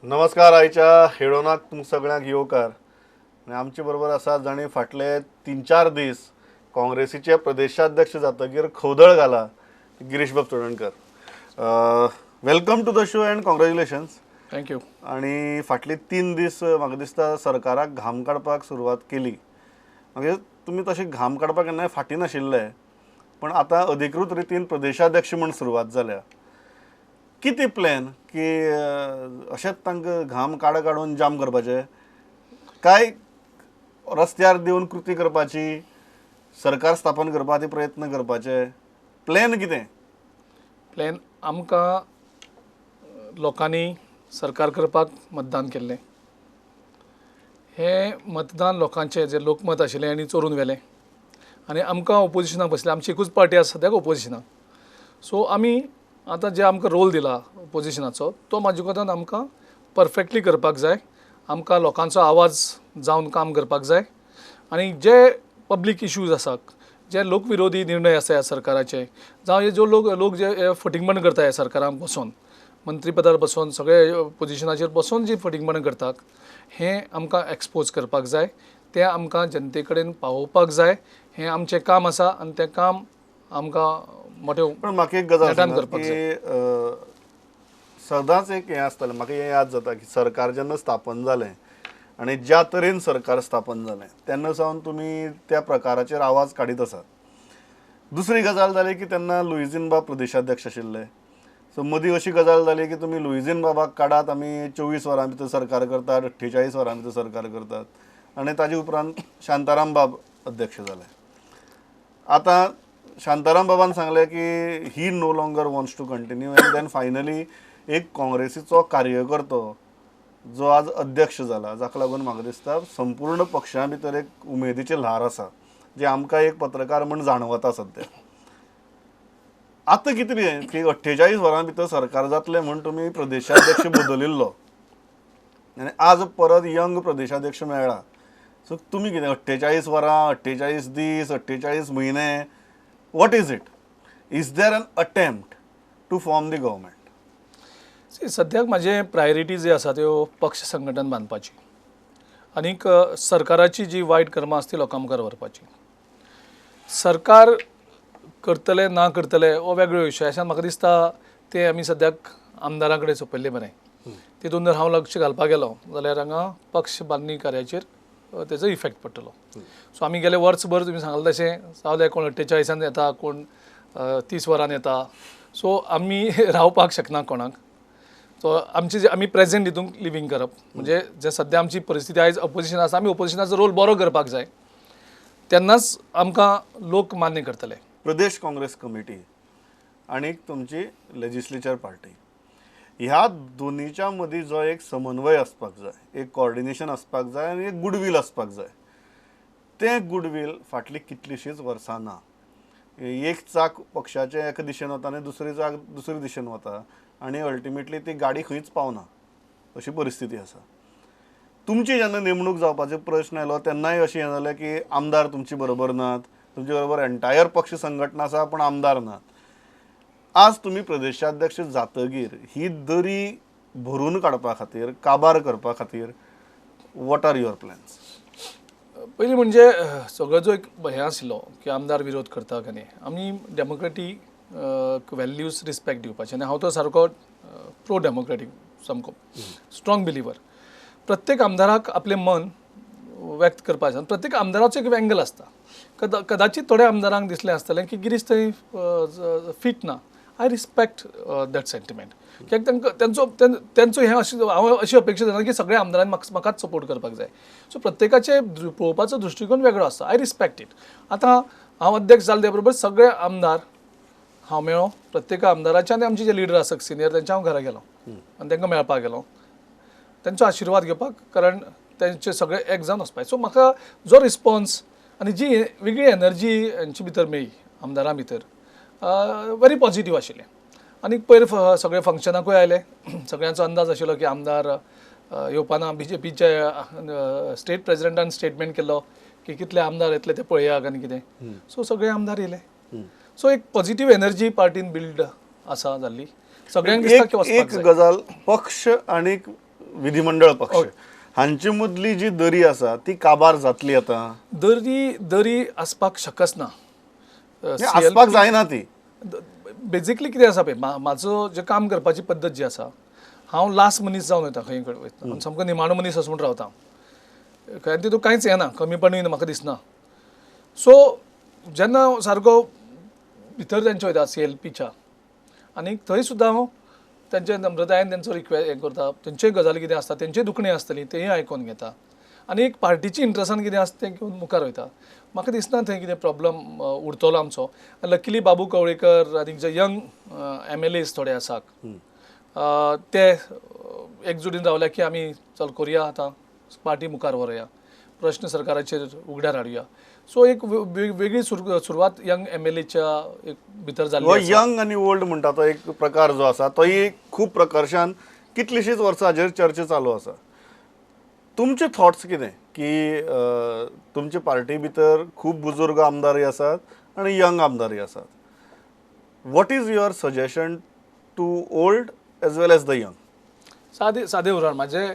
नमस्कार. आयच्या हेडोनाक तुमकां सगळ्यांक येवकार. आनी आमचे बरोबर आसा जाणी फाटले 3-4 दीस काँग्रेसीचे प्रदेशाध्यक्ष जातकीर खवदळ घाला, गिरीश बाब Chodankar. Welcome to the show and congratulations. Thank you. आनी फाटले 3 दीस म्हाका दिसता सरकाराक घाम काडपाक सुरवात केली. मागीर तुमी तशें घाम काडपाक केन्नाय फाटीं नाशिल्ले, पण आतां अधिकृत रितीन प्रदेशाध्यक्ष म्हूण सुरवात जाल्या. कितें प्लॅन की अशेंच तांकां घाम काड काडून जाम करपाचें, काय रस्त्यार देवन कृती करपाची, सरकार स्थापन करपाचे प्रयत्न करपाचे? प्लॅन कितें? प्लॅन आमकां लोकांनी सरकार करपाक मतदान केल्लें. हें मतदान लोकांचें जें लोकमत आशिल्लें आनी चोरून व्हेलें आनी आमकां ओपोजिशनाक बसलें. आमची एकूच पार्टी आसा सद्याक ओपोजिशनाक. सो आमी आतां जे आमकां रोल दिला ओपोजिशनाचो तो म्हाजे कोतान आमकां परफेक्टली करपाक जाय. आमकां लोकांचो आवाज जावन काम करपाक जाय आनी जे पब्लीक इश्यूज आसात, जे लोकविरोधी निर्णय आसा ह्या सरकाराचे, जावं हे जो लोक लोक जे फटींगपण करता ह्या सरकारान बसोन, मंत्रीपदार बसोन, सगळे पोजिशनाचेर बसोन जी फटींगपणां करतात, हें आमकां एक्सपोज करपाक जाय. तें आमकां जनते कडेन पावोवपाक जाय. हें आमचें काम आसा आनी तें काम आमकां मोठे पण म्हाका एक गजाल नेटान सांगात करपाक की जाय. सदांच एक हें आसतालें, म्हाका हें याद जाता की सरकार जेन्ना स्थापन जालें आनी ज्या तरेन सरकार स्थापन जालें तेन्ना सावन तुमी त्या प्रकाराचेर आवाज काडीत आसात. दुसरी गजाल जाली की तेन्ना लुईझीन बाब प्रदेशाध्यक्ष आशिल्ले. सो मदीं अशी गजाल जाली की तुमी लुईझीन बाबाक काडात, आमी 24 वरां भितर सरकार करतात, 48 वरां भितर सरकार करतात, आनी ताजे उपरांत शांताराम बाब अध्यक्ष जाले. आतां शांताराम बाबान सांगलें की he no longer wants to continue and then finally एक काँग्रेसीचो कार्यकर्तो जो आज अध्यक्ष जाला, जाका लागून म्हाका दिसता संपूर्ण पक्षा भितर एक उमेदीचें ल्हार आसा, जें आमकां एक पत्रकार म्हूण जाणवता सद्या. आतां कितें की 48 वरां भितर सरकार जातलें म्हूण तुमी प्रदेशाध्यक्ष बदलिल्लो आनी आज परत यंग प्रदेशाध्यक्ष मेळ्ळा. सो तुमी कितें 48 वरां, 48 दीस, 48 म्हयने, what is it? Is there an attempt to form the government? सद्याक म्हाजे प्रायोरिटी जे आसा त्यो पक्ष संघटन बांदपाची आनीक सरकाराची जी वायट कर्मां आसा ती लोकां मुखार व्हरपाची. सरकार करतले ना करतले हो वेगळो विशय अशें म्हाका दिसता. ते आमी सद्याक आमदारां कडेन सोंपयल्लें बरें. तितून जर हांव लक्ष घालपाक गेलो जाल्यार हांगा पक्ष बांदणी कार्याचेर तेजो इफेक्ट पडटलो. सो आमी गेले वर्सभर तुमी सांगलें तशें जावं कोण 48 येता, कोण 30 वरान येता. सो आमी रावपाक शकना कोणाक. सो आमची जे आमी प्रेजेंट हितून लिवींग करप म्हणजे जे सद्या आमची परिस्थिती आयज ओपोजिशन आसा, आमी ओपोजिशनाचो रोल बरो करपाक जाय, तेन्नाच आमकां लोक मान्य करतले. प्रदेश काँग्रेस कमिटी आनी तुमची लेजिस्लेचर पार्टी ह्या दोनीच्या मदीं जो एक समन्वय आसपाक जाय, एक कॉर्डिनेशन आसपाक जाय आनी एक गुडवील आसपाक जाय, तें गुडवील फाटलीं कितलींशींच वर्सां ना. एक चाक पक्षाचें एका दिशेन वता आनी दुसरी चाक दुसरे दिशेन वता आनी अल्टिमेटली ती गाडी खंयच पावना अशी परिस्थिती आसा. तुमची जेन्ना नेमणूक जावपाचो प्रश्न आयलो तेन्नाय अशें हें जालें की आमदार तुमचे बरोबर नात, तुमचे बरोबर एंटायर पक्ष संघटना आसा पूण आमदार नात. आज तुमी प्रदेशाध्यक्ष जातगीर ही दरी भरून काडपा खातीर, काबार करपा खातीर what are your plans? पयलीं म्हणजे सगळो जो एक हें आशिल्लो की आमदार विरोध करता काय न्ही, आमी डेमोक्रेटीक व्हॅल्यूज रिस्पेक्ट दिवपाचे आनी हांव तो सारको प्रो डेमोक्रेटीक सामको स्ट्रॉंग बिलीवर. प्रत्येक आमदाराक आपलें मन व्यक्त करपाचें आनी प्रत्येक आमदाराचो एक एंगल आसता. कदाचीत थोड्या आमदारांक दिसलें आसतलें की गिरीश थंय फीट ना. I respect that sentiment. कित्याक तांकां तेंचो तेंचो हें अशें हांव अशी अपेक्षा धरना की सगळ्या आमदारांनी म्हाकाच सपोर्ट करपाक जाय. सो प्रत्येकाचे पळोवपाचो दृश्टिकोन वेगळो आसता. I respect it. आतां हांव अध्यक्ष जाले त्या बरोबर सगळे आमदार हांव मेळ्ळो, प्रत्येक आमदाराचे आनी आमचे जे लिडर आसात सिनियर तेंच्या हांव घरा गेलो आनी तांकां मेळपाक गेलो, तेंचो आशिर्वाद घेवपाक, कारण तेंचे सगळे एक जावन वचपाक. सो म्हाका जो रिस्पोन्स आनी जी वेगळी एनर्जी हेंचे भितर मेळ्ळी आमदारां भितर व्हेरी पॉजिटीव आशिल्लें. आनी पयर सगळे फंक्शनाकूय आयले, सगळ्यांचो अंदाज आशिल्लो की आमदार येवपाना. बी जे पीच्या स्टेट प्रेजिडेंटान स्टेटमेंट केल्लो की कितले आमदार येतले ते पळया आनी कितें. सो सगळे आमदार येयले. सो एक पॉजिटीव एनर्जी पार्टीन बिल्ड आसा जाल्ली. सगळ्यांक दिसता की वचपाक एक जाय. गजाल, पक्ष आनी विधिमंडळ पक्ष हांचे मदली जी दरी आसा ती काबार जातली आतां? दरी दरी आसपाक शकच ना, आसपाक जायना ती. बेजिकली कितें आसा पळय, म्हाजो जे काम करपाची पद्दत जी आसा, हांव लास्ट मनीस जावन वयता खंय खंय वयता, सामको निमाणो मनीस असो म्हूण रावता, खंय तितूंत कांयच येना, कमीपणूय म्हाका दिसना. सो जेन्ना सारको भितर तेंच्या वयता CLPच्या, आनी थंय सुद्दां हांव तेंच्या नम्रतायेन तेंचो रिक्वेस्ट हें करता, तेंच्योय गजाली कितें आसता, तेंच्योय दुखणें आसतलीं तेंय आयकोन घेता, आनी एक पार्टीची इंट्रस्टान कितें आसता तें घेवन मुखार वयता. म्हाका दिसना थंय कितें प्रॉब्लम उरतलो आमचो. लकीली बाबू कवळेकर आनी जे यंग MLAs थोडे आसात ते एकजुटीन रावल्या की आमी चल करुया, आतां पार्टी मुखार व्हरुया, प्रश्न सरकाराचेर उगड्यार हाडुया. सो एक वेगळी सुरवात यंग MLAच्या एक भितर जाल्ली. यंग आनी ओल्ड म्हणटा तो एक प्रकार जो आसा तोय खूब प्रकर्शान कितलीशीच वर्सां हाजेर चर्चा चालू आसा. तुमचे थॉट्स कितें की तुमचे पार्टी भितर खूब बुजुर्ग आमदारय आसात आनी यंग आमदारय आसात, what is your suggestion to old as well as the young? सादे सादे उदाहरण, म्हाजे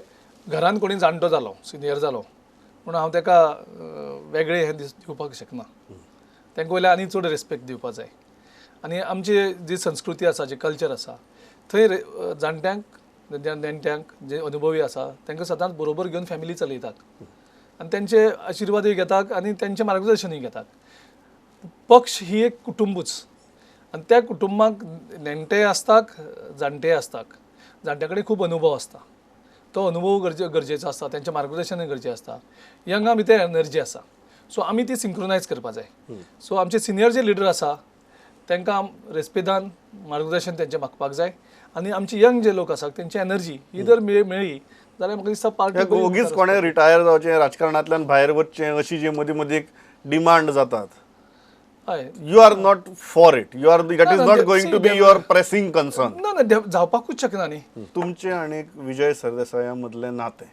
घरान कोणी जाणटो जालो, सिनियर जालो पूण हांव ताका वेगळें हें दिवपाक शकना, तांकां वयल्यान आनी चड रिस्पेक्ट दिवपाक जाय. आनी आमची जी संस्कृती आसा, जे कल्चर आसा, थंय जाणट्यांक नेणट्यांक जे अनुभवी आसा तांकां सदांच बरोबर घेवन फॅमिली चलयतात आनी तेंचे आशिर्वादूय घेतात आनी तेंचें मार्गदर्शनूय घेतात. पक्ष ही एक कुटुंबूच आनी त्या कुटुंबाक नेणटे आसतात, जाणटे आसतात, जाणट्या कडेन खूब अनुभव आसता, तो अनुभव गरजेचो आसता, तेंचें मार्गदर्शनूय गरजेचें आसता. यंगा भितर एनर्जी आसा, सो आमी ती सिंक्रोनायज करपा जाय. सो आमचे सिनियर जे लिडर आसा तांकां रेस्पेदान मार्गदर्शन तेंचें मागपाक जाय, आनी आमचे यंग जे लोक आसात तेंची एनर्जी ही जर मेळ्ळी जाल्यार म्हाका दिसता पार्टी ओगीच कोणें रिटायर जावचें, राजकारणांतल्यान भायर वचचें अशी जी मदीं मदीं डिमांड जातात, you are not for it, you are that is not going to be your pressing concern. ना ना, जावपाकूच शकना न्ही. तुमचें आनी विजय सरदेसाया मदलें नातें,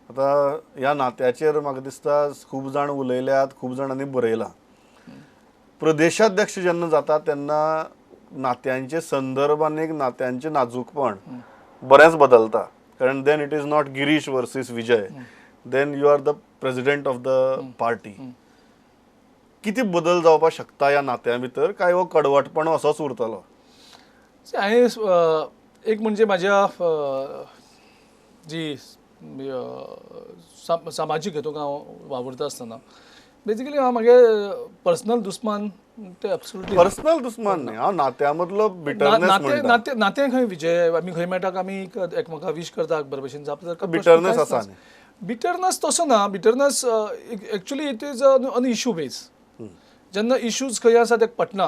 आतां ह्या नात्याचेर म्हाका दिसता खूब जाण उलयल्यात, खूब जाणांनी बरयलां. प्रदेशाध्यक्ष जेन्ना जाता तेन्ना नात्यांचे संदर्भ आनी नात्यांचें नाजूकपण बरेंच बदलता, कारण then it is not Girish versus Vijay, then you are the president of the party. कितें बदल जावपाक शकता ह्या नात्या भितर, काय हो कडवटपण असोच उरतलो? हांवें एक म्हणजे म्हाज्या जी सामाजीक हेतूंत हांव वावुरता आसतना बेजिकली हांव म्हागे पर्सनल दुस्मान ते एब्सोल्युटली पर्सनल दुस्मान न्ही, हांव नात्या मदलो बिटरनेस म्हणटा. नातें खंय विजय, आमी खंय मेळटा आमी एकमेकाक विश करता बरे भशेन, बिटरनेस आसा न्ही? बिटरनेस तसो ना, bitterness actually it is an issue base. जेन्ना इश्यूज खंय आसा ते पटना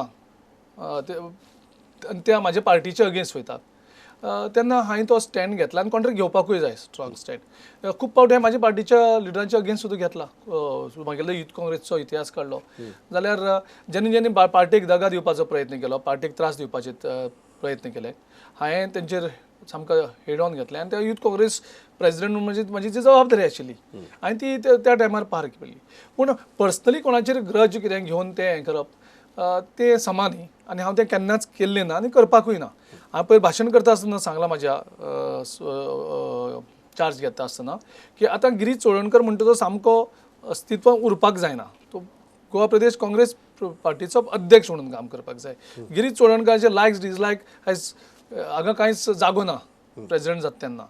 आनी त्या म्हाज्या पार्टीच्या अगेन्स्ट वयता तेन्ना हांवें तो स्टँड घेतला आनी कोण तरी घेवपाकूय जाय स्ट्रॉंग स्टँड. खूब फावटी हांवें म्हाज्या पार्टीच्या लिडरांच्या अगेन्स्ट सुद्दां घेतला. म्हागेलो युथ काँग्रेसचो इतिहास काडलो जाल्यार जेन्ना जेन्ना पार्टीक दगा दिवपाचो प्रयत्न केलो, पार्टीक त्रास दिवपाचे प्रयत्न केले, हांवें तेंचेर सामको हेड ऑन घेतलें आनी त्या युथ काँग्रेस प्रेजिडेंट म्हणजे म्हाजी जी जबाबदारी आशिल्ली हांवें ती त्या टायमार पार केली. पूण पर्सनली कोणाचेर ग्रज कितें घेवन तें हें करप तें समा न्ही, आनी हांव तें केन्नाच केल्लें ना आनी करपाकूय ना. हांवें पयर भाशण करता आसतना सांगलां म्हाज्या चार्ज घेता आसतना की आतां गिरीश चोडणकर म्हणटा तो सामको अस्तित्व उरपाक जायना, तो गोवा प्रदेश काँग्रेस पार्टीचो अध्यक्ष म्हणून काम करपाक जाय. गिरीश चोडणकाराचे लायक्स डिसलायक आयज हांगा कांयच जागो ना प्रेजिडेंट जाता तेन्ना,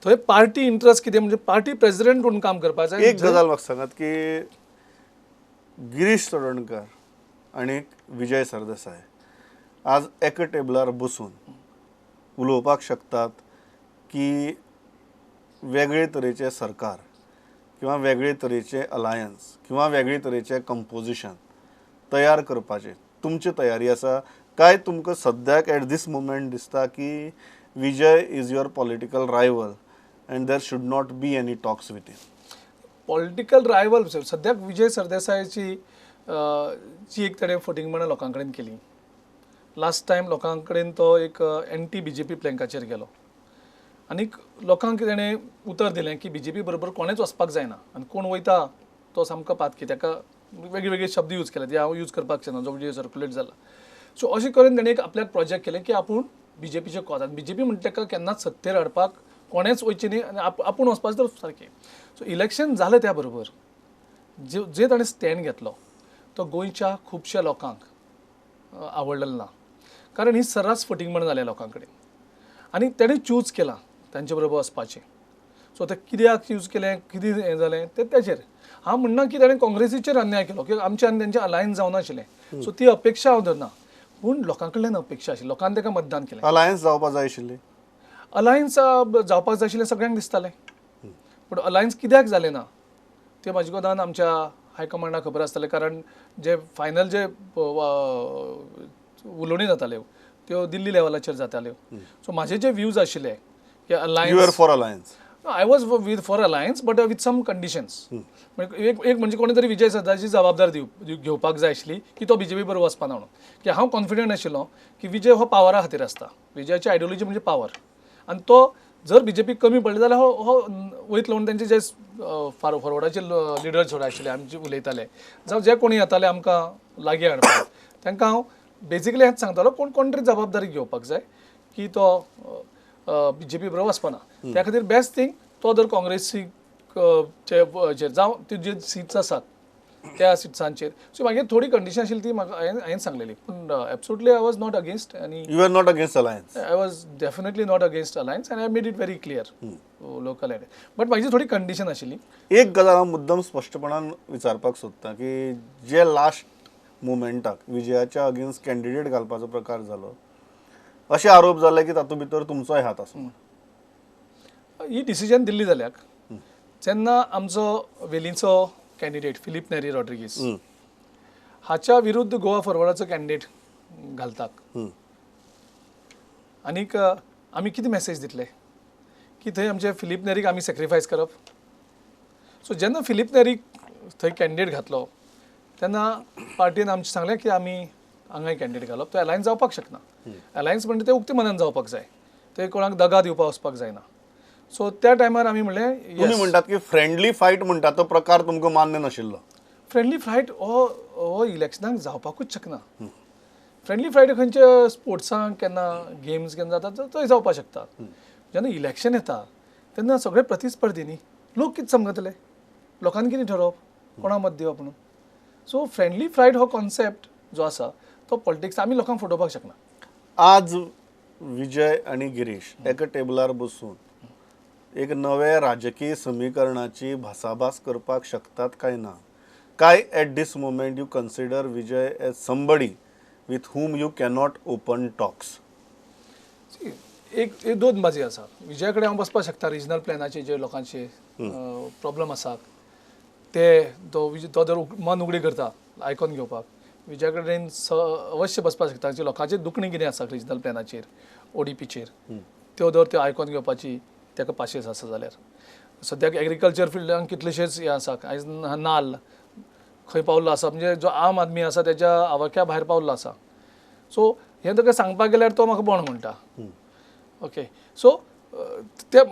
थंय पार्टी इंट्रस्ट कितें म्हणजे पार्टी प्रेजिडेंट म्हणून काम करपाक जाय. एक गजाल म्हाका सांगात की गिरीश चोडणकर आनी विजय सरदेसाय आज एका टेबलार बसून उलोवपाक शकतात की वेगळे तरेचे सरकार किंवा वेगळे तरेचे अलायन्स किंवा वेगळे तरेचे कंपोजिशन तयार करपाचे तुमची तयारी आसा काय तुमकां सद्याक एट दीस मुमेंट दिसता की Vijay is your political rival and there should not be any talks with him? Political rival सद्याक विजय सरदेसायाची जी एक ताणें फटींगपणां लोकां कडेन केली, लास्ट टायम लोकां कडेन तो एक एंटी बीजेपी प्लँकाचेर गेलो आनीक लोकांक ताणें उतर दिलें की बीजेपी बरोबर कोणेंच वचपाक जायना आनी कोण वयता तो सामको पातकी, ताका वेगळे वेगळे शब्द यूज केले ते हांव यूज करपाक शकना जो व्हिडियो सर्क्युलेट जाला. सो अशें करून ताणें एक आपल्याक प्रोजेक्ट केलें की आपूण बीजेपीचे कॉज, आनी बीजेपी म्हणटा ताका केन्नाच सत्तेर हाडपाक कोणेच वयचें न्ही आनी आपूण वचपाचें तर सारकें. सो इलेक्शन जालें त्या बरोबर जे ताणें स्टँड घेतलो तो गोंयच्या खुबश्या लोकांक आवडलेलो ना, कारण ही सर्रास फटींगपण जालें लोकां कडेन आनी तेणें चूज केलां तांचे बरोबर वचपाचें. सो ते कित्याक यूज केलें, कितें हें जालें तें तेचेर. हांव म्हणना की ताणें काँग्रेसीचेर अन्याय केलो कित्याक आमचें आनी तेंचें अलायन्स जावनाशिल्लें, सो ती अपेक्षा हांव धरना, पूण लोकां कडल्यान अपेक्षा आशिल्ली, लोकांनी ताका मतदान केलें. अलायन्स जावपाक जाय आशिल्ली, अलायन्स जावपाक जाय आशिल्लें सगळ्यांक दिसतालें, पूण अलायन्स कित्याक जालें ना तें म्हाजे कोतान आमच्या हायकमांडाक खबर आसतलें, कारण जे फायनल जे उलोवणी जाताल्यो त्यो दिल्ली लेवलाचेर जाताल्यो. सो म्हाजे जे व्यूज आशिल्ले की alliance, you are for alliance, I was with for alliance but with some conditions. एक एक म्हणजे कोणी तरी विजय सरदेसायाची जबाबदारी घेवपाक जाय आशिल्ली की तो बीजेपी बरोबर वचपाना म्हणून, की हांव कॉन्फिडंट आशिल्लो की विजय हो पावरा खातीर आसता, विजयाची आयडियोलॉजी म्हणजे पावर, आनी तो जर बीजेपी कमी पडली जाल्यार हो हो वयतलो म्हणून तेंचे जे फॉरवर्डाचे लिडर थोडे आशिल्ले आमचे उलयताले जावं जे कोणी येताले आमकां लागीं हाडपाक, तांकां हांव बेजिकली हेंच सांगतालो कोण कोण तरी जबाबदारी घेवपाक जाय की तो बीजेपी बरोबर वचपाना. त्या खातीर बेस्ट थींग तो जर काँग्रेसीक जावं त्यो जे सिट्स आसात त्या सिट्सांचेर, सो मागीर थोडी कंडिशन आशिल्ली ती म्हाका हांवें सांगलेली, पूण absolutely I was not against. आनी you are not against alliance? I was definitely not against alliance and I made it very clear local and, but म्हाजी थोडी कंडिशन आशिल्ली. एक गजाल हांव मुद्दम स्पश्टपणान विचारपाक सोदता की जे लास्ट मुमेंटाक विजयाच्या अगेन्स्ट कॅन्डिडेट घालपाचो प्रकार जालो, अशे आरोप जाले की तातूंत भितर तुमचोय हात आसा, ही डिसिजन दिल्ली जाल्यार जेन्ना आमचो वेलींचो कॅन्डिडेट फिलीप नेरी रॉड्रिगीस हाच्या विरुद्ध गोवा फॉरवर्डाचो कॅन्डिडेट घालतात आनीक आमी कितें मॅसेज दितले की थंय आमचे फिलीप नेरीक आमी सॅक्रिफायस करप. सो जेन्ना फिलीप नेरीक थंय कॅन्डिडेट घातलो तेन्ना पार्टीन आमचें सांगलें की आमी हांगाय कॅन्डिडेट घालप, तो अलायन्स जावपाक शकना. अलायन्स म्हणजे ते उक्ते मनान जावपाक जाय, ते कोणाक दगा दिवपाक वचपाक जायना. सो त्या टायमार आमी म्हणलें, तुमी म्हणटात की फ्रेंडली फायट म्हणटा तो प्रकार तुमकां मान्य नाशिल्लो. फ्रेंडली फायट हो हो इलेक्शनाक जावपाकूच शकना. फ्रेंडली फायट खंयच्या स्पोर्ट्सांक केन्ना गेम्स केन्ना जाता थंय जावपाक शकता. जेन्ना इलेक्शन येता तेन्ना सगळे प्रतिस्पर्धी न्ही, लोक कितें समजतले, लोकांनी कितें ठरोवप कोणा मत दिवप म्हणून. सो फ्रेंडली फायट हो कॉन्सेप्ट जो आसा तो पॉलिटिक्स आमी लोकांक फटोवपाक शकना. आज विजय आनी गिरीश एका टेबलार बसून एक नवे राजकीय समीकरणाची भासाभास करपाक शकतात काय ना? काय at this moment you consider Vijay as somebody with whom you cannot open talks? एक एक दोन बाजी आसा. विजया कडेन हांव बसपाक शकता, रिजनल प्लॅनाचे जे लोकांचे प्रॉब्लम आसात ते तो जर मन उगडी करता आयकोन घेवपाक, विजया कडेन अवश्य बसपाक शकता. जे लोकांचे दुखणी कितें आसा रिजनल प्लॅनाचेर, ओडीपीचेर, त्यो जर त्यो आयकोन घेवपाची ताका पाशेस आसा जाल्यार. सद्याक एग्रीकल्चर फिल्डान कितलेशेच हें आसा, आयज नाल्ल खंय पावल्लो आसा, म्हणजे जो आम आदमी आसा तेज्या आवाक्या भायर पावल्लो आसा. सो हें ताका सांगपाक गेल्यार तो म्हाका बोण म्हणटा. ओके, सो ते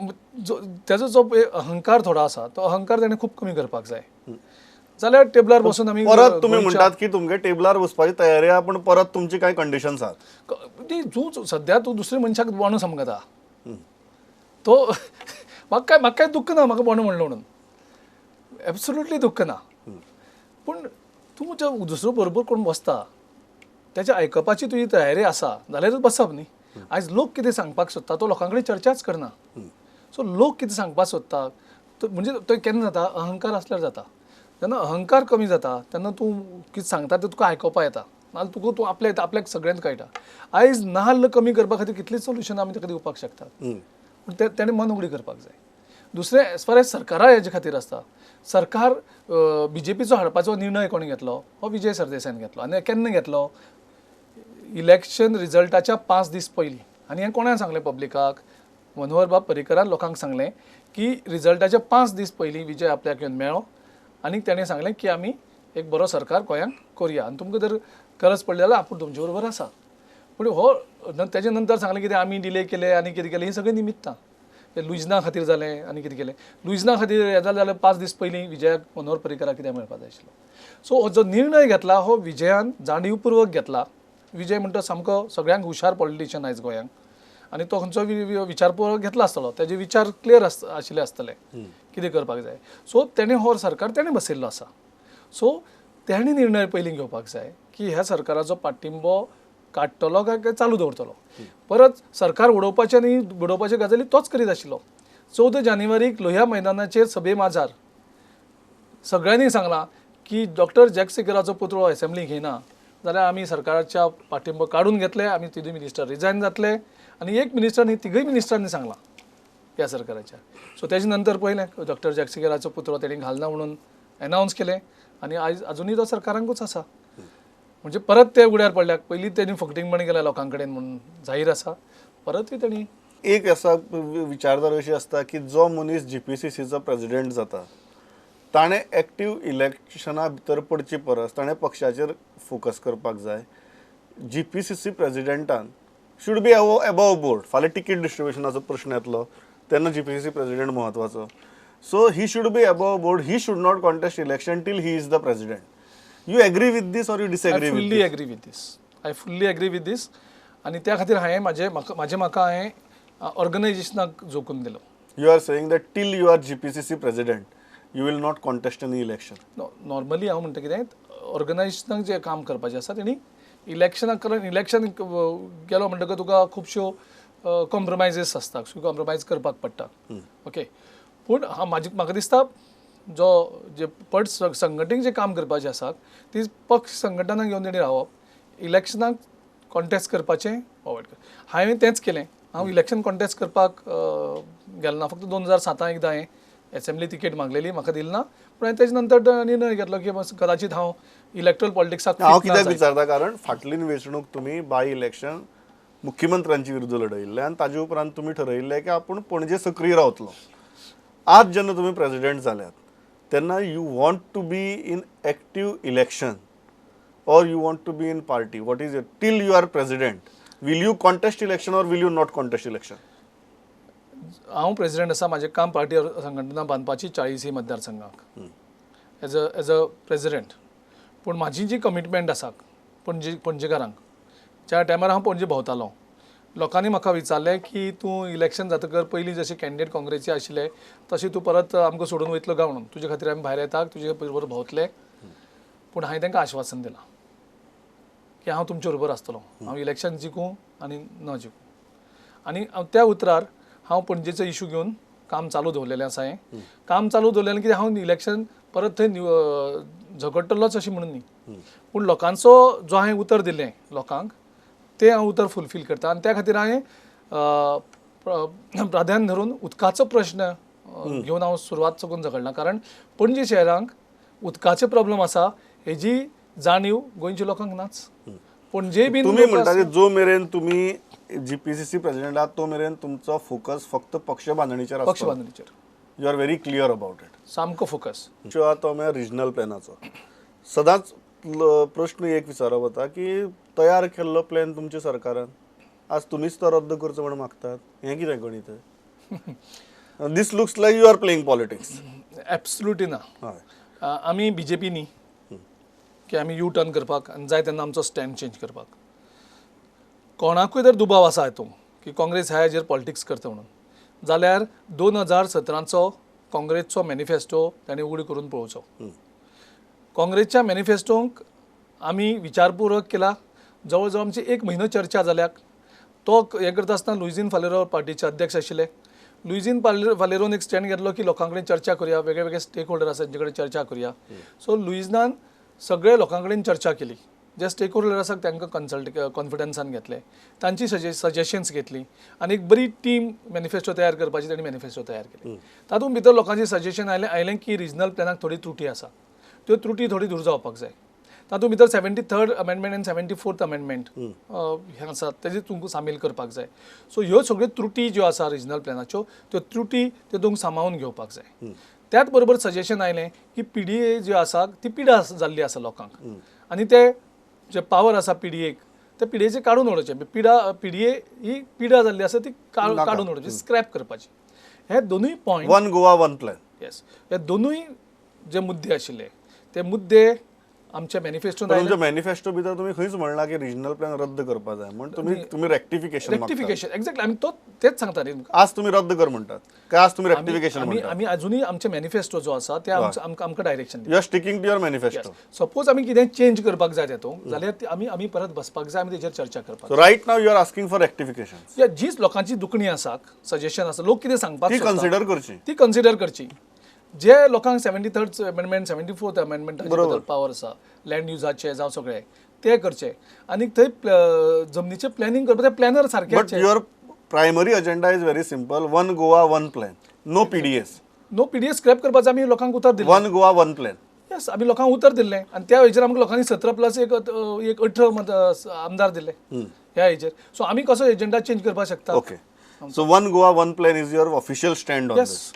तेजो जो अहंकार थोडो आसा तो अहंकार ताणें खूब कमी करपाक जाय. जाल्यार टेबलार बसून आमी परत तुमी म्हणटात की तुमगे टेबलार बसपाची तयारी आहा, पूण परत तुमची कांय कंडिशन्स आहात. ती तूं सद्या तूं दुसऱ्या मनशाक बोणो समजता, तो म्हाका काय दुख्ख ना, म्हाका बोणो म्हणलो म्हणून एब्सोल्युटली दुख्ख ना, पूण तूं जे दुसरो बरोबर कोण बसता तेच्या आयकपाची तुजी तयारी आसा जाल्यारूच बसप न्ही. आयज लोक कितें सांगपाक सोदता तो लोकां कडेन चर्चाच करना. सो लोक कितें सांगपाक सोदता म्हणजे तो केन्ना जाता, अहंकार आसल्यार जाता. जेन्ना अहंकार कमी जाता तेन्ना तूं कितें सांगता तें तुका आयकोपा येता, नाजाल्यार तुका तूं आपल्या आपल्याक सगळ्यांत कळटा. आयज नाल्ल कमी करपा खातीर कितलीं सोल्युशनां आमी ताका दिवपाक शकतात, पूण तेणें मन उगडी करपाक जाय. दुसरें एज फार एज सरकारा हेजे खातीर आसता, सरकार बीजेपीचो हाडपाचो निर्णय कोणी घेतलो हो विजय सरदेसायान घेतलो. आनी केन्ना घेतलो, इलेक्शन रिजल्टाच्या 5 दीस पयलीं. आनी हें कोणें सांगलें पब्लिकाक, मनोहर बाब पर्रीकरान लोकांक सांगलें की रिजल्टाच्या 5 दीस पयलीं विजय आपल्याक येवन मेळ्ळो आनी तेणें सांगलें की आमी एक बरो सरकार गोंयांक करुया आनी तुमकां जर गरज पडली जाल्यार आपूण तुमचे बरोबर आसा. पूण हो तेजे नंतर सांगलें कितें आमी डिले केले आनी कितें केलें, ही सगळीं निमित्तां. ते लुइजना खातीर जालें आनी कितें केलें, लुइजना खातीर हें जालें जाल्यार 5 दीस पयलीं विजयाक मनोहर पर्रीकराक कित्याक मेळपाक जाय आशिल्लो. सो हो जो निर्णय घेतला हो विजयान जाणीवपूर्वक घेतला. विजय म्हणटा सामको सगळ्यांक हुशार पॉलिटिशियन आयज गोंयांक, आनी तो खंयचो विचारपूर्वक घेतला आसतलो, तेजे विचार क्लियर आशिल्ले आसतले कितें करपाक जाय. सो तेणें हो सरकार तेणें बसयल्लो आसा. सो तेणें निर्णय पयलीं घेवपाक जाय की ह्या सरकाराचो पाठिंबो काडटलो काय चालू दवरतलो. परत सरकार उडोवपाचें आनी बुडोवपाच्यो गजाली तोच करीत आशिल्लो. 14 जानेवारीक लोहिया मैदानाचेर सभे माजार सगळ्यांनी सांगलां की डॉक्टर जॅक सिकेराचो पुतळो एसेंब्ली घेयना जाल्यार आमी सरकाराच्या पाठिंबो काडून घेतले, आमी तिनूय मिनिस्टर रिजायन जातले. आनी एक मिनिस्टर न्ही, तिगूय मिनिस्टरांनी सांगलां ह्या सरकाराच्या. सो तेजे नंतर पळयलें डॉक्टर जॅक सिकेराचो पुतळो तेणी घालना म्हणून एनावन्स केलें आनी आयज अजुनूय तो सरकारांकूच आसा. म्हणजे परत ते उगड्यार पडल्यात. पयलीं तेणी फकटिंगपण केल्या लोकां कडेन म्हणून जाहीर आसा, परतूय तेणी एक असा विचारधारा अशी आसता की जो मनीस जीपीसीसीचो प्रेजिडेंट जाता ताणें एक्टीव इलेक्शना भितर पडचे परस ताणें पक्षाचेर फोकस करपाक जाय. जीपीसीसी प्रेजिडेंटान should be above board. फाल्यां तिकीट डिस्ट्रिब्युशनाचो प्रश्न येतलो तेन्ना जीपीसीसी प्रेजिडेंट म्हत्वाचो. So he should be above board, he should not contest election till he is the president. You agree with this or you disagree with this? Agree with this. I fully agree with this. आनी त्या खातीर हांवें म्हाजें म्हाका हांवें ऑर्गनायजेशनाक जोखून दिलो. You are saying that till you are GPCC president you will not contest any election? No, normally हांव म्हणटा कितें, ऑर्गनायजेशनाक जें काम करपाचें आसा तेणी इलेक्शनाक, कारण इलेक्शन गेलो म्हणटकच तुका खुबश्यो कॉम्प्रोमायजीस आसता, कॉम्प्रोमायज करपाक पडटा. ओके, पूण हांव म्हाका दिसता जो जे पट संघटनेक जें काम करपाचें आसा ती पक्ष संघटना घेवन तेणी रावप, इलेक्शनाक कॉन्टेस्ट करपाचें अवॉयड कर. हांवें तेंच केलें. हांव इलेक्शन कॉन्टेस्ट करपाक गेलो ना. फक्त 2007 एकदां हांवें एसेंब्ली तिकेट मागलेली, म्हाका दिली ना. पूण हांवें तेजे नंतर निर्णय घेतलो की कदाचित हांव इलेक्ट्रल पॉलिटिक्साक हांव कित्याक विचारता, कारण फाटली वेंचणूक तुमी बाय इलेक्शन मुख्यमंत्र्यांचे विरुद्ध लढयल्ले आनी ताजे उपरांत तुमी ठरयल्लें की आपूण पणजे सक्रीय रावतलो. आज जेन्ना तुमी प्रेजिडेंट जाल्यात तेन्ना you want to be in active election or you want to be in party? What is it? Till you are president, will you contest election or will you not contest election? हांव president आसा, म्हाजें काम party संघटना बांदपाची 40 मतदारसंघाक as a president. पूण म्हाजी जी commitment आसा पणजेकारांक, ज्या टायमार हांव पणजे भोंवतालो लोकांनी म्हाका विचारलें की तूं इलेक्शन जातकर पयलीं जशें कॅन्डिडेट काँग्रेसी आशिल्ले तशें तूं परत आमकां सोडून वयतलो काय म्हणून, तुजे खातीर आमी भायर येता, तुजे बरोबर भोंवतले. पूण हांवें तांकां आश्वासन दिलां की हांव तुमचे बरोबर आसतलो, हांव इलेक्शन जिखूं आनी न जिखूं. आनी त्या उतरार हांव पणजेचो इशू घेवन काम चालू दवरलेलें आसा. हें काम चालू दवरलेलें कित्याक हांव इलेक्शन परत थंय झगडटलोच अशें म्हणून न्ही, पूण लोकांचो जो हांवें उतर दिलें लोकांक तें हांव उतर फुलफील करता. आनी त्या खातीर हांवें प्राधान्य धरून उदकाचो प्रश्न घेवन हांव सुरवात साकून झगडला, कारण पणजे शहरांक उदकाचे प्रॉब्लम आसा हेजी जाणीव गोंयच्या लोकांक नाच. पणजे बी तुमी म्हणटा जो मेरेन तुमी जीपीसीसी प्रेसिडेंट आहात तो मेरेन तुमचो फोकस फक्त पक्ष बांदणीचेर आसता. पक्ष बांदणीचेर you are very clear about it, सामको फोकस. तो म्हळ्यार रिजनल प्लॅनाचो सदांच प्रश्न एक विचारप वता की तयार केल्लो प्लॅन तुमच्या सरकारान आज तुमीच तो रद्द करचो म्हण मागतात, हें कितें गणीत? This looks like you are playing politics. Absolutely ना. आमी बीजेपी न्ही की आमी यू टर्न करपाक आनी जाय तेन्ना आमचो स्टँड चेंज करपाक. कोणाकूय जर दुबाव आसा हितून की काँग्रेस ह्या हेजेर पॉलिटिक्स करता म्हणून, जाल्यार 2017चो काँग्रेसचो मॅनिफेस्टो ताणें उगडी करून पळोवचो. काँग्रेसच्या मॅनिफेस्टोंक आमी विचारपूर्वक केला, जवळ जवळ आमची एक म्हयनो चर्चा जाल्याक. तो हें करता आसतना लुईझीन फालेरो पार्टीचे अध्यक्ष आशिल्ले. लुईझीन फालेरोन एक स्टँड घेतलो की लोकां कडेन चर्चा करुया, वेगळे वेगळे स्टेक होल्डर आसा तेंचे कडेन चर्चा करुया. सो लुईझनान सगळे लोकां कडेन चर्चा केली, जे स्टेक होल्डर आसात तांकां कन्सल्ट कॉन्फिडन्सान घेतले, तांची सजेशन्स घेतली आनी एक बरी टीम मॅनिफेस्टो तयार करपाची तांणी मॅनिफेस्टो तयार केली. तातूंत भितर लोकांचे सजेशन आयलें की रिजनल प्लॅनाक थोडी त्रुटी आसा, त्यो त्रुटी थोडी दूर जावपाक जाय. तातूंत भितर 73rd amendment आनी 74th amendment हें आसा तेजे तुमकां सामील करपाक जाय. सो ह्यो सगळ्यो त्रुटी ज्यो आसा रिजनल प्लॅनाच्यो त्यो त्रुटी त्यो सामावून घेवपाक जाय. त्याच बरोबर सजेशन आयलें की पीडीए ज्यो आसा ती पिडा जाल्ली आसा लोकांक आनी ते जे पावर आसा पीडीएक ते पीडीएचे काडून उडोवचें. पिडा पीडीए ही पिडा जाल्ली आसा ती काडून उडोवची, स्क्रॅप करपाची. हे दोनूय point, one Goa one plan, yes, हे दोनूय जे मुद्दे आशिल्ले ते मुद्दे आमच्या मॅनिफेस्टो, तुमच्या मॅनिफेस्टो भितर तुमी खंयच म्हणला की रिजनल प्लॅन रद्द करपा जाय म्हण तुमी रेक्टिफिकेशन, रेक्टिफिकेशन एक्झॅक्टली, आमी तो तेच सांगता न्ही तुमकां. आज तुमी रद्द कर म्हणटात काय आज तुमी रेक्टिफिकेशन म्हणटात? आमी अजुनूय आमचे मॅनिफेस्टो जो आसा ते आमकां direction. You are sticking to your manifesto. Suppose आमी कितें चेंज करपाक जाय तेतूंत जाल्यार आमी परत बसपाक जाय, आमी तेजेर चर्चा करपाक. So right now you are asking for rectification. या जीच लोकांची दुखणी आसा, सजेशन आसा, लोक कितें सांगपाक ती कन्सिडर करची, ती कन्सिडर करची. जे लोकांक 73rd amendment, 74th अमेंडमेंटाचे पावर आसा, लँड युजाचे जावं सगळे ते करचे आनी थंय जमनीचें प्लॅनिंग करपाक ते प्लॅनर सारके. But your primary agenda is very simple, one Goa one plan, no PDS. No PDS scrap करपाचो आमी लोकांक उतर दिलें. One Goa one plan, yes, आमी लोकांक उतर दिल्लें आनी त्या हेजेर आमकां लोकांनी 17 + 1 18 मत आमदार दिले ह्या हेजेर. सो आमी कसो एजेंडा चेंज करपाक शकता? Okay, so one Goa one plan is your official stand on this.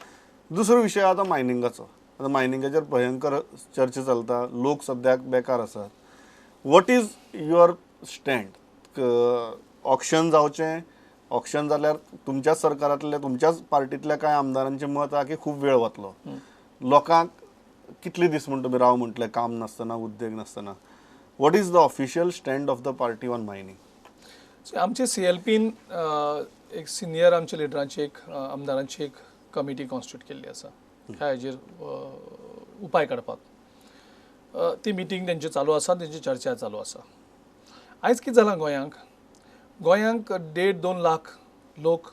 दुसरो विशय आतां मायनिंगाचो. आतां मायनिंगाचेर भयंकर चर्चा चलता, लोक सद्याक बेकार आसात. What is your stand? Auction जावचें, ऑक्शन जाल्यार तुमच्याच सरकारांतल्या, तुमच्याच पार्टींतल्या कांय आमदारांचें मत आहा की खूब वेळ वतलो, लोकांक कितले दीस म्हण तुमी राव म्हटलें काम नासतना, उद्देग नासतना. What is the official stand of the party on mining? आमचे CLPन एक सिनियर आमच्या लिडरांची, एक आमदारांची एक कमिटी कॉन्स्टिट्यूट केल्ली आसा ह्या हेजेर उपाय काडपाक. ती मिटींग तेंची चालू आसा, तेंची चर्चा चालू आसा. आयज कितें जालां गोंयांक, गोंयांक 1.5-2 लाख लोक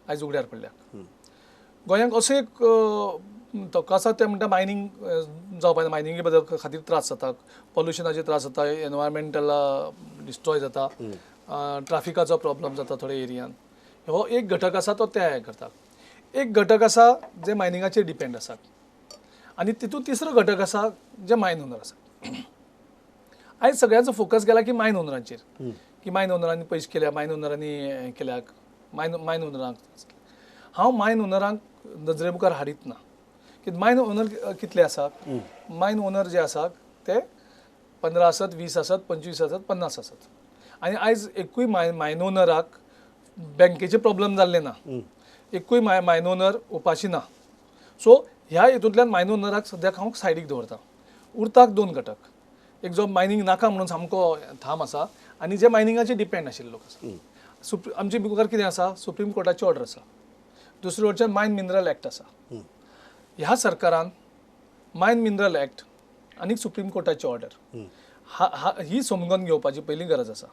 आयज उगड्यार पडल्या. गोंयांक असो एक धक्को आसा, ते म्हणटा मायनींग जावपा, मायनिंगे बद्दल खातीर त्रास जाता, पोल्युशनाचे त्रास जाता, एनवायरमेंटल डिस्ट्रॉय जाता, ट्राफिकाचो प्रॉब्लम जाता थोड्या एरियान. हो एक घटक आसा तो ते हें करता. एक घटक आसा जे मायनिंगाचेर डिपेंड आसात आनी तितूंत तिसरो घटक आसा जे मायन ओनर आसात. आयज सगळ्यांचो फोकस गेला की मायन ओनरांचेर, की मायन ओनरांनी पयशे केल्या, मायन ओनरांनी हें केल्या, मायन ओनरांक. हांव मायन ओनरांक नजरे मुखार हाडीत ना की मायन ओनर कितले आसात. मायन ओनर जे आसात ते 15 आसत, 20 आसत, 25 आसत, 50 आसत. आनी आयज एकूय मायन ओनराक बँकेचे प्रॉब्लम जाल्ले ना, एकूय मायन ओनर उपाशी ना. सो ह्या हितूंतल्यान मायन ओनराक सद्याक हांव सायडीक दवरता. उरताक दोन घटक, एक जो मायनींग नाका म्हणून सामको ठाम आसा आनी जे मायनिंगाचेर डिपेंड आशिल्ले लोक आसा. आमचे मुखार कितें आसा, सुप्रीम कोर्टाची ऑर्डर आसा, दुसरे वटेच्यान मायन मिनरल एक्ट आसा. ह्या सरकारान मायन मिनरल एक्ट आनी सुप्रीम कोर्टाची ऑर्डर ही समजून घेवपाची पयलीं गरज आसा.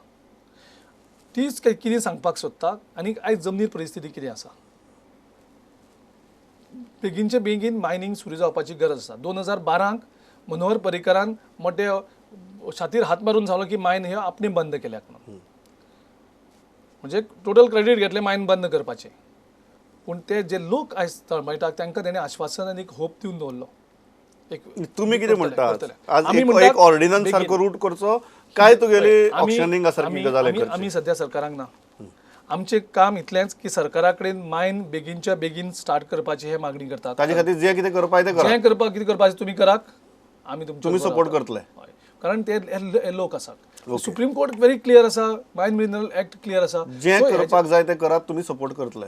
तीच कितें सांगपाक सोदता आनी आयज जमनीर परिस्थिती कितें आसा, बेगीनचे बेगीन मायनींग सुरू जावपाची गरज आसा. 2012 मनोहर पर्रीकरान मोटे छातीर हात मारून सांगलो की मायन हे आपणे बंद केल्यात म्हणून, म्हणजे टोटल क्रेडीट घेतलें मायन बंद करपाचें. पूण ते जे लोक आयज तळमळटात तांकां तेणें आश्वासन आनी एक होप दिवन दवरलो. एक तुमी कितें म्हणटात, एक ऑर्डिनन्स सारको रूट करचो काय तुगेली ऑक्शनिंग सारकी गजाल करची? आमी सद्या सरकारांक ना, आमचें काम इतलेंच की सरकारा कडेन मायन बेगीनच्या बेगीन स्टार्ट करपाची हे मागणी करतात. ताजे खातीर जें कितें करपाक तें करात, जें करपाक कितें करपाचें तुमी करात, आमी तुमी सपोर्ट करतले, कारण ते लोक आसात. सुप्रीम कोर्ट व्हेरी क्लियर आसा, मायन मिनरल एक्ट क्लियर आसा, जें करपाक जाय तें करात, तुमी सपोर्ट करतले.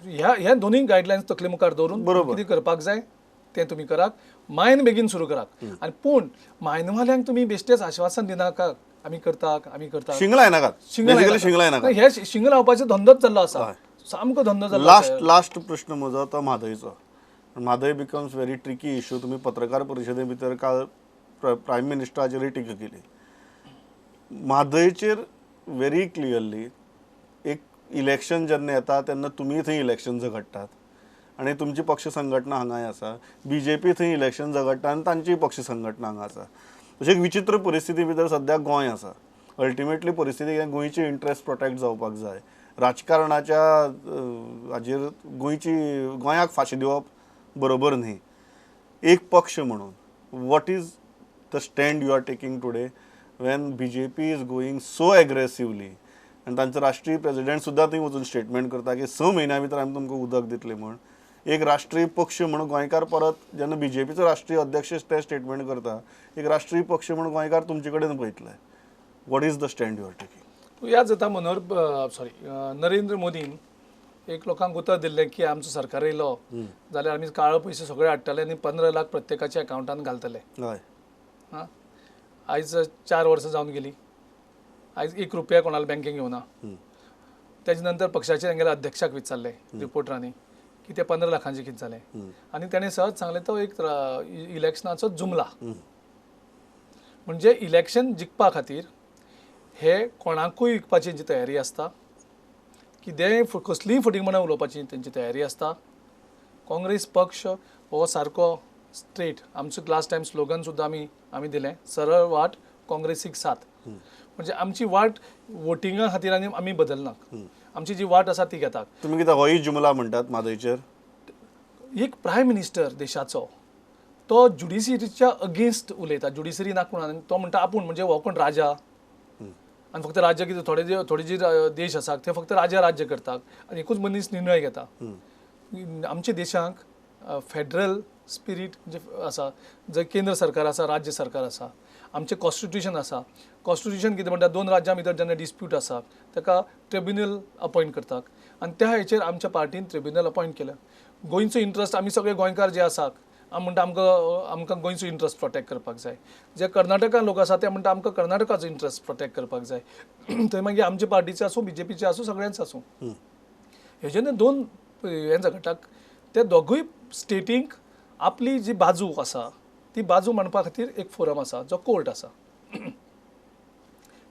ह्या ह्या दोनूय गायडलायन्स तकले मुखार दवरून कितें करपाक जाय तें तुमी करात, मायन बेगीन सुरू करात. आनी पूण मायनवाल्यांक तुमी बेश्टेच आश्वासन दिनाका, आमी करता आमी करता, शिंगलाय नाकात, शिंगलाय नाकात. हे शिंग लावपाचो धंदोच जाल्लो आसा, सामको धंदो जाल्लो. लास्ट लास्ट प्रश्न म्हजो तो म्हादयचो. Mhadei becomes very tricky issue. तुमी पत्रकार परिशदे भितर काल प्रायम मिनिस्टराचेरूय टिका केली. म्हादयचेर व्हेरी क्लियरली एक इलेक्शन जेन्ना येता तेन्ना तुमी थंय इलेक्शन झगडटात आनी तुमची पक्ष संघटना हांगाय आसा, बीजेपी थंय इलेक्शन झगडटा आनी तांची पक्ष संघटना हांगा आसा. अशी एक विचित्र परिस्थिती भितर सद्याक गोंय आसा. अल्टिमेटली परिस्थिती गोंयची इंट्रस्ट प्रोटेक्ट जावपाक जाय, राजकारणाच्या हाजेर गोंयची गोंयाक फाशी दिवप बरोबर न्ही. एक पक्ष म्हणून what is the stand you are taking today when BJP is going so aggressively आनी तांचो राष्ट्रीय प्रेजिडेंट सुद्दां थंय वचून स्टेटमेंट करता की 6 म्हयन्या भितर आमी तुमकां उदक दितले म्हूण. एक राष्ट्रीय पक्ष म्हणून गोंयकार परत जेन्ना बीजेपीचो राष्ट्रीय अध्यक्ष ते स्टेटमेंट करता, एक राष्ट्रीय पक्ष म्हणून गोंयकार तुमचे कडेन पळयतले. What is the stand you are taking? याद जाता मनोहर सॉरी नरेंद्र मोदीन एक लोकांक उतर दिल्लें की आमचो सरकार येयलो जाल्यार आमी काळो पयशे सगळे हाडटले आनी 15 लाख प्रत्येकाच्या अकावंटान घालतले. हय, आयज 4 वर्सां जावन गेली, आयज 1 रुपया कोणाला बँकेक येवना. तेजे नंतर पक्षाचे तेंगेल्या अध्यक्षाक विचारलें रिपोर्टरांनी की ते 15 लाखांचे कितें जालें, आनी तेणें सहज सांगलें तो एक इलेक्शनाचो जुमला. म्हणजे इलेक्शन जिखपा खातीर हे कोणाकूय विकपाची जी तयारी आसता, कितेंय कसलीय फटींगपणां उलोवपाची तेंची तयारी आसता. काँग्रेस पक्ष हो सारको स्ट्रेट, आमचो लास्ट टायम स्लोगन सुद्दां आमी दिलें, सरळ वाट काँग्रेसीक साथ. म्हणजे आमची वाट वोटिंगा खातीर आनी आमी बदलना, आमची जी वाट आसा ती घेतात. तुमी कितें होय जुमला म्हणटात म्हादयचेर? एक प्रायम मिनिस्टर देशाचो तो ज्युडिशरीच्या अगेन्स्ट उलयता, ज्युडिशरी ना कोण, तो म्हणटा आपूण म्हणजे हो कोण राजा, आनी फक्त राज्य कितें थोडे जे देश आसात ते फक्त राजा राज्य करतात आनी एकूच मनीस निर्णय घेता. आमच्या देशांक फेडरल स्पिरीट जे आसा, जे केंद्र सरकार आसा, राज्य सरकार आसा, आमचें कॉन्स्टिट्युशन आसा. कॉन्स्टिट्युशन कितें म्हणटा, 2 राज्यां भितर जेन्ना डिस्प्यूट आसा ताका ट्रिब्युनल अपॉयंट करतात आनी त्या हेचेर आमच्या पार्टीन ट्रिब्युनल अपॉयंट केलें. गोंयचो इंट्रस्ट आमी सगळे गोंयकार जे आसात आमी म्हणटा आमकां गोंयचो इंट्रस्ट प्रोटेक्ट करपाक जाय, जे कर्नाटकान लोक आसा ते म्हणटा आमकां कर्नाटकाचो इंट्रस्ट प्रोटेक्ट करपाक जाय. थंय मागीर आमच्या पार्टीचे आसूं, बीजेपीचे आसूं, सगळ्यांचे आसूं, हेजे न्हू 2 हें झगडटात. ते दोगूय स्टेटींक आपली जी बाजू आसा ती बाजू मांडपा खातीर एक फोरम आसा जो कोर्ट आसा,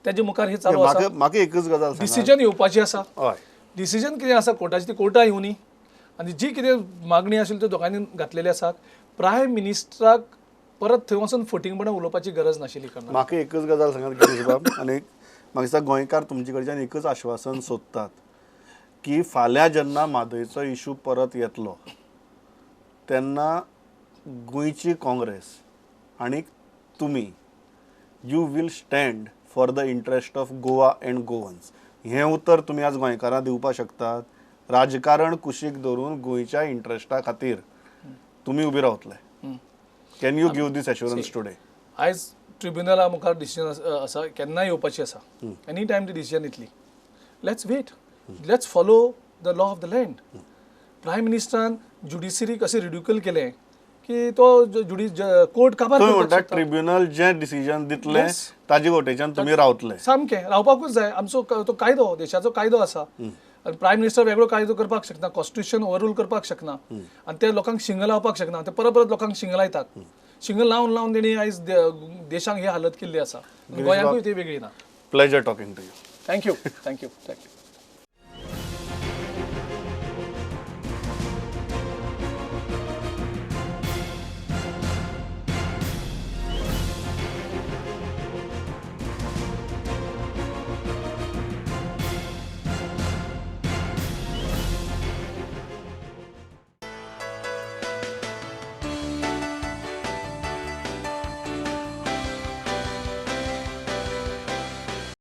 तेजे मुखार हे चालू आसा. म्हाका एकच गजाल, डिसिजन येवपाची आसा. डिसिजन कितें आसा कोर्टाची, ती कोर्टान येवनी आनी जी कितें मागणी आशिल्ली त्यो दोगांनी घातलेली आसा. प्रायम मिनिस्टराक परत थंय वचून फटींगपणां उलोवपाची गरज नाशिल्ली. म्हाका एकच गजाल सांगात गिरीशबाब, आनी म्हाका दिसता गोंयकार तुमचे कडच्यान एकच आश्वासन सोदतात की फाल्यां जेन्ना म्हादयचो इशू परत येतलो तेन्ना गोंयची काँग्रेस आनी तुमी you will stand for the interest of Goa and Goans. हें उतर तुमी आज गोंयकारांक दिवपाक शकतात? राजकारण कुशीक दवरून गोंयच्या इंट्रस्टा खातीर तुमी उबी रावतले? Can you give this assurance today? आयज ट्रिब्युनला मुखार डिसिजन आसा, केन्नाय येवपाची आसा, एनी टायम ती डिसिजन येतली. Let's wait, let's follow the law of the land. Prime मिनिस्टरान ज्युडिशरीक अशें रिड्युकल केलें की तो कोर्ट काबार करपाक शकता. ट्रिब्युनल जें डिसिजन दितलें ताजे वटेच्यान तुमी रावतले? सामकें रावपाकूच जाय. आमचो तो कायदो, देशाचो कायदो आसा आनी प्रायम मिनिस्टर वेगळो कायदो करपाक शकना, कॉन्स्टिट्युशन ओवररूल करपाक शकना आनी ते लोकांक शिंग लावपाक शकना. ते परत परत लोकांक शिंग लायतात, शिंग लावन लावन तेणी आयज देशांक ही हालत केल्ली आसा. गोंयांकूय ती वेगळी ना. Pleasure talking to you. Thank you, thank you, thank you.